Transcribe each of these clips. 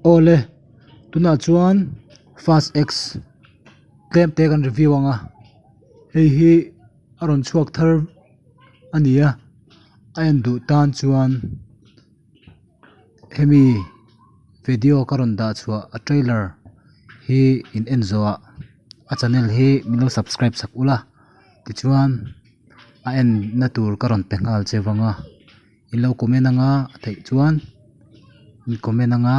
Awle tunah chuan fast x tlem te kan review ang a hei hi a rawn chhuak thar a ni a a en duh tan chuan hemi video ka rawn dah chhuah a trailer hi in en zawh ah a channel hi min lo subscribe sak ula tichuan a en na tur ka rawn pe nghal che vang a. In lo comment anga a theih chuan in comment anga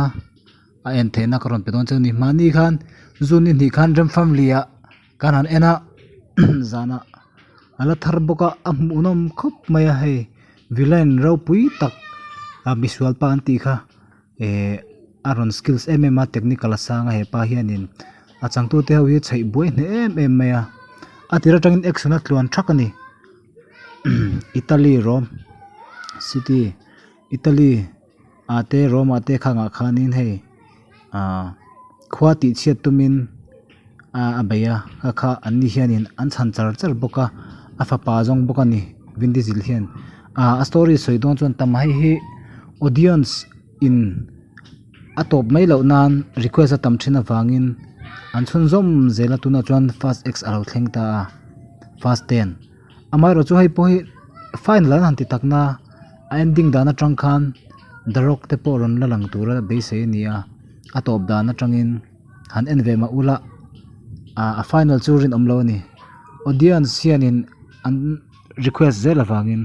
a en theihna ka rawn pe dawn che a ni mahni khan zun ni hnih khan rem family ah kan han en a zanah a la thar bawk a a hmuhnawm khawp mai a hei villain ropui tak a misual pa an tih kha eh a rawn skills em em a technical a sang a hepa hianin a changtute ho hi chheih buai hneh em em mai a a tir atangin action a tluan thak a ni. Italy Rome city Italy ah te Rome ah te khangah khanin hei ah khua tih chhiat tumin ah a bei a kha kha an ni hianin an chhan char char bawk a a fapa zawng bawk a ni Vin Diesel hian ah a story sawi dawn chuan tam hei hi audience in a tawp mai loh nan request a tam thin avangin an chhunzawm zel a tunah chuan fast x a lo thleng ta a fast ten amaherawh chu hei pawh hi final an han ti tak na a ending dan atang khan the rock te pawh rawn la lang tura beisei a ni a a tawp dan atangin han en ve mah ula ah a final chu rinawm lo a ni audience hianin an request zel avangin.